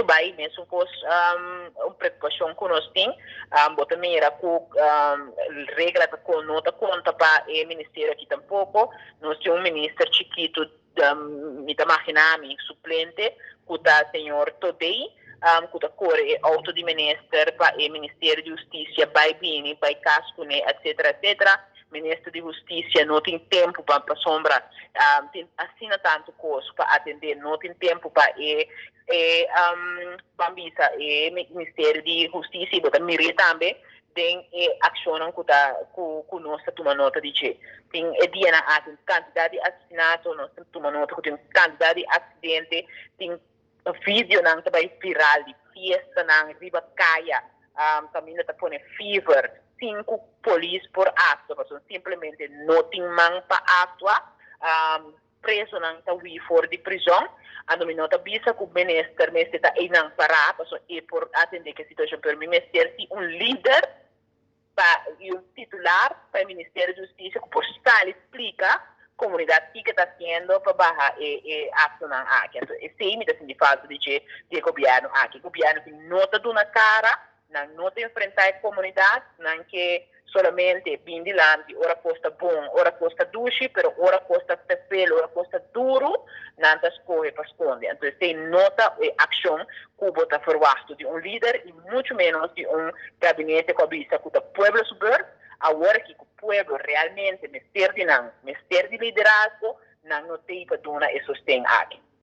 Ketu bai mesun kos un preokupashon ku nos tin. Bo ta mira ku regla ta no ta konta pa e ministerio aki tampoko. Nos tin un minister chikitu, mi ta magina mi, suplente ku ta señor Todey, ku ta kore e outo di minister pa e ministerio di hustisia bai bini, bai kas kuné, etcetera, etcetera. Minister di Hustisia no tin tempu pa pasobra tin asina tantu kos pa atendé, no tin tempu pa e e ban bisa e Ministerio di Hustisia i bo ta mir'é tambe den e akshonnan ku ta ku ku nos ta tuma nota di dje. Tin e dianan aki un kantidat di asesinato, nos ta tuma nota ku tin un kantidat di aksidente, tin videonan ta bai viral di fiestanan riba kaya kaminda ta pone fever sin ku polis por aktua pasobra simplemente no tin man pa aktua. Presonan ta hui for di prizòn. Anto mi no ta bisa ku minister mester ta einan pará pasobra e por atendé ku e situashon pero mi mester si un lider pa y un titular pa e Ministerio di Husticia cu por sali splica comunidad kico ta haciendo pa baha e e actonan aki. Anto esey mi ta sinti falta di dje di e gobierno aki. E gobierno aki no ta duna cara, nan no ta enfrenta e comunidad, nan ke solamente bin dilanti ora cos ta bon, ora cos ta dushi, pero ora cos ta fefel, ora cos ta duro, nan ta scoge pa sconde. Anto esey no ta e accion cu bo ta verwachto di un lider y mucho menos di un gabinete cu a bisa cu ta pueblo su beurt. Awor aki cu pueblo realmente mester di nan, mester di liderazgo, nan no tey pa duna e sosten aki.